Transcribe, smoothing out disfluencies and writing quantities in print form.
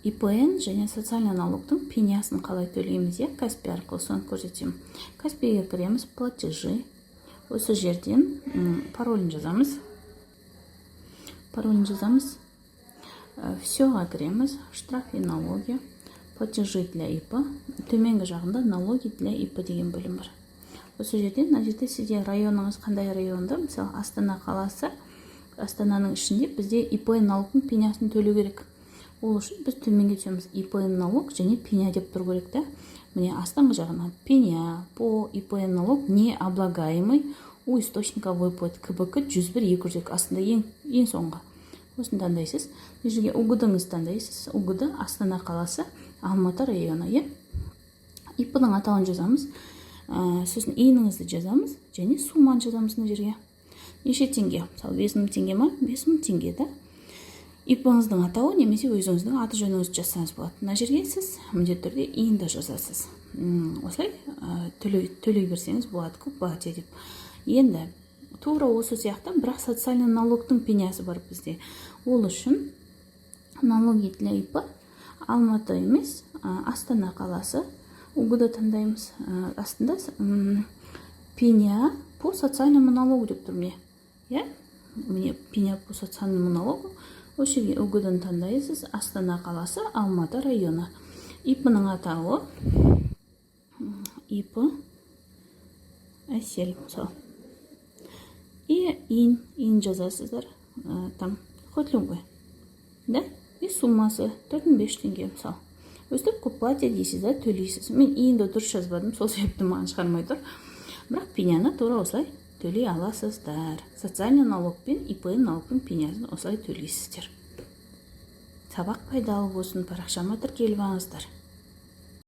ИПН және социальный налогтың пенясын қалай төлейміз, иә, Каспи арқылы, соны көрсетемін. Каспиге кіреміз, платежи, осы жерден паролін жазамыз, паролін жазамыз. Все ға кіреміз, штраф и налоги, платежи для ИП, төменгі жағында налоги для ИП деген бөлім бар. Осы жерден, мына жерде сізде районыңыз қандай районда, мысалы, Астана қаласы. Астананың ішінде бізде ИПН налогтың пенясын төлеу керек. Ол үшін біз төменге түсеміз, ИПН налог және пеня деп тұру керек та. Міне, астыңғы жағына пеня по ИПН налог, не облагаемый у источника выплат, КБК 101 202, астында ең ең соңғы, осыны таңдайсыз. Мына жерге УГД ңызды таңдайсыз. УГД Астана қаласы, Алматы районы, иә. ИП ның атауын жазамыз, сосын ИИН іңізді жазамыз және сумманы жазамыз. Мына жерге неше теңге, мысалы, 5000 теңге ма, 5000 теңге да. ИП іңіздің атауы немесе өзіңіздің аты жөніңізді жазсаңыз болады. Мына жерге сіз міндетті түрде ИИН ді жазасыз. Осылай төлей берсеңіз болады, к уплате деп. Енді тура осы сияқты, бірақ социальный налогтың пенясы бар бізде. Ол үшін налоги для ИП, Алматы емес, Астана қаласы, УГД таңдаймыз. Астында пеня по социальному налогу деп тұр, міне, иә, міне, пеня по социальному налогу. Осы жерге УГД ны таңдайсыз, Астана қаласы, Алматы районы. ИП ның атауы ИП Әсел, мысалы, и ИИН жазасыздар, там хоть любой да. И суммасы 4500 теңге, мысалы. Өстіп к уплате дейсіз да, төлейсіз. Мен ИИН ді дұрыс жазбадым, сол себепті маған шығармай тұр. Бірақ пеняны тура осылай төлей аласыздар. Социальный налог пен ИПН налогтың пенясын осылай төлейсіздер. Сабақ пайдалы болсын. Парақшама тіркеліп алыңыздар.